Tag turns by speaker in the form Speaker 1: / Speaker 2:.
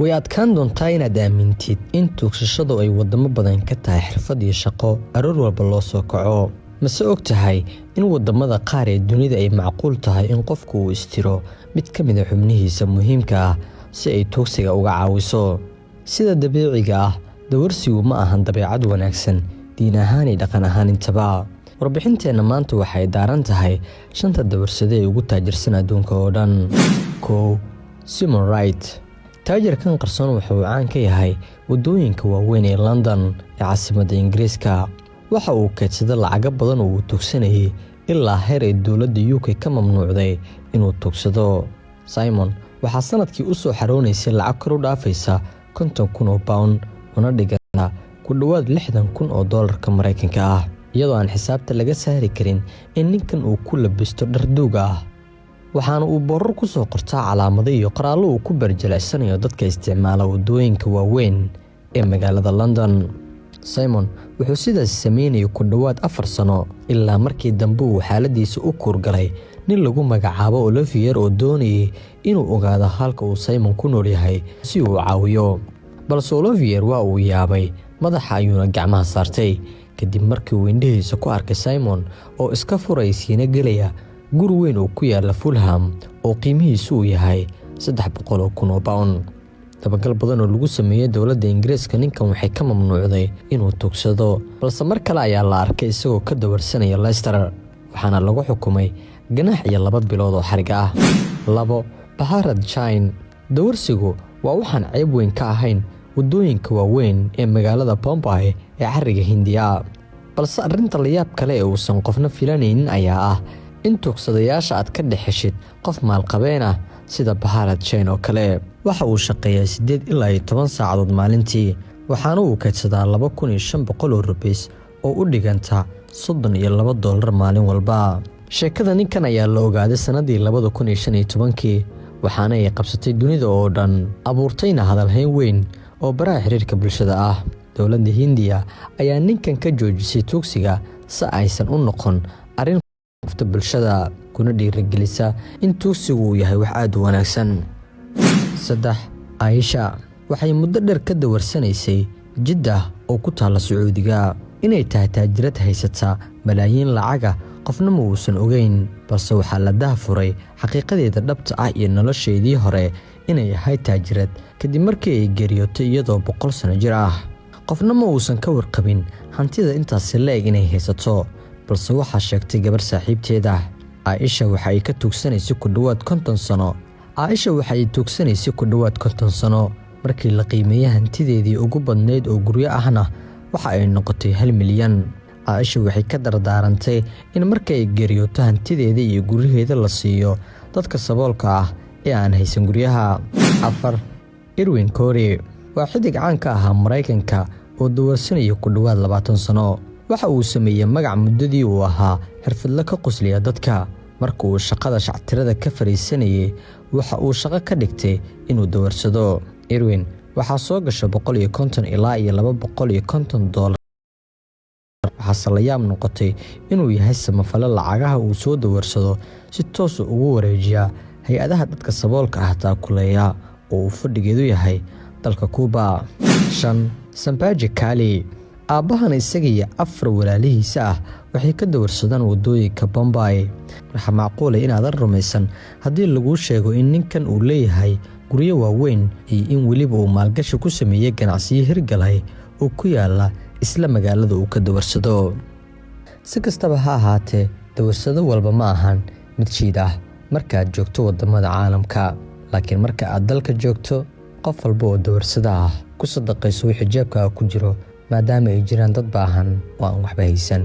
Speaker 1: Way adkaan doontaa inaad aamintid in tuugsashadu ay waddamo badan ka tahay xirfad iyo shaqo aroor walba loo soo kaco. Mase og tahay in waddamada qaar ee dunida ay macquul tahay in qofku uu istiro mid ka mid ah xubnihiisa muhiimka ah si ay tuugsiga uga caawiso? Sida dabiiciga ah, dawarsigu ma ahan dabeecad wanaagsan diin ahaan iyo dhaqan ahaan intaba. Warbixinteenna maanta waxay daaran tahay shanta dawarsade ee ugu taajirsan adduunka oo dhan. 1. Simon Wright. Taajirkan qarsoon waxa uu caan ka yahay waddooyinka waaweyn ee London ee caasimadda Ingiriiska. Waxa uu kaydsaday lacago badan oo uu tuugsanayay ilaa heer ay dowladda UK ka mamnuucday inuu tuugsado. Simon waxaa sanadkii u soo xaroonaysay lacag kor u dhaafaysa 50,000 oo pound, una dhiganta ku dhowaad 60,000 oo doolarka Mareykanka ah, iyadoo aan xisaabta laga saari karin in ninkan uu ku labisto dhar duug ah. Waxaana uu boorar ku soo qortaa calaamado iyo qoraallo uu ku barjelecsanayo dadka isticmaala waddooyinka waaweyn ee magaalada London. Simon wuxuu sidaas sameynayay ku dhowaad 4 sano, ilaa markii dambe uu xaaladiisa u kuurgalay nin lagu magacaabo Olivier oo doonayay inuu ogaado halka uu Simon ku nool yahay si uu caawiyo. Balse Olivier waa uu yaabay, madaxa ayuuna gacmaha saartay kadib markii uu indhihiisa ku arkay Simon oo iska furaya siina gelaya guri weyn oo ku yaala Fulham oo qiimihiisu uu yahay 300,000 oo pound. Dabagal badan oo lagu sameeyey dowladda Ingiriiska ninkan waxay ka mamnuucday inuu tuugsado, balse mar kale ayaa la arkay isagoo ka dawarsanaya Leicester, waxaana lagu xukumay ganaax iyo 2 bilood oo xarig ah. 2. Bharat Jain. Dawarsigu waa waxaan ceeb weyn ka ahayn waddooyinka waaweyn ee magaalada Bombay ee cariga Hindiya, balse arrinta layaab kale ee uusan qofna filanaynin ayaa ah in tuugsadayaasha aad ka dhex heshid qof maalqabeen ah sida Bharat Jain oo kale. Waxa uu shaqeeyaa 8 ilaa iyo 10 saacadood maalintii, waxaana uu kaydsadaa 2,500 oo rubiis oo u dhiganta $32 maalin walba. Sheekada ninkan ayaa la ogaaday sannadii 2015-kii, waxaana ay qabsatay dunida oo dhan, abuurtayna hadalhayn weyn oo baraha xiriirka bulshada ah. Dowladda Hindiya ayaa ninkan ka joojisay tuugsiga si aysan u noqon arrin ufta bulshada, kuna dhiirigelisa in tuugsigu uu yahay wax aada u wanaagsan. 3. Aisha waxay muddo dheer ka dawarsanaysay Jiddah oo ku taalla Sacuudiga. Inay tahay taajirad haysata malaayiin lacaga qofna ma uusan ogeyn, balse waxaa la daahfuray xaqiiqadeeda dhabta ah iyo nolosheedii hore inay ahayd taajirad kadib markii ay geeriyootay iyadoo 100 sano jir ah. Qofna ma uusan ka warqabin hantida intaasi la-eg inay haysato, balse waxaa sheegtay gabar saaxiibteeda. Caaisha waxa ay ka tuugsanaysay ku dhowaad 50 sano. Caaisha waxa ay tuugsanaysay ku dhowaad 50 sano. Markii la qiimeeyey hantideedii ugu badnayd oo guryo ahna, waxa ay noqotay 1 milyan. Caaisha waxay ka dardaarantay in marka ay geeriyooto hantideeda iyo guryaheeda la siiyo dadka saboolka ah ee aan haysan guryaha. 4. Irwin Corey waa xidig caan ka ahaa Maraykanka oo dawarsanaya ku dhowaad 20 sano. Waxa uu sameeyey magac muddadii uu ahaa xirfadle ka qosliya dadka. Marka uu shaqada shactirada ka fadhiisanayay, waxa uu shaqo ka dhigtay inuu dawarsado. Irwin waxaa soo gasha $150 ilaa iyo $250. Waxaase la yaab noqotay inuu yahay samafale lacagaha uu soo dawarsado si toosa ugu wareejiya hay-adaha dadka saboolka ah taakuleeya oo uu fadhigeedu yahay dalka Kuuba. 5. Sambhaji Kale. Aabbahan isaga iyo afar walaalihiisa ah waxay ka dawarsadaan waddooyinka Bombay. Waxaa macquula inaadan rumaysan haddii laguu sheego in ninkan uu leeyahay guryo waaweyn iyo in weliba uu maalgashi ku sameeyey ganacsiyo hirgalay oo ku yaala isla magaalada uu ka dawarsado. Si kastaba ha ahaatee, dawarsado walba ma ahan mid shiid ah markaad joogto waddamada caalamka, laakiin marka aad dalka joogto, qof walba oo dawarsada ah ku sadaqayso wixii jeebkaaga ku jiro, maadaama ay jiraan dad baahan oo aan waxba haysan.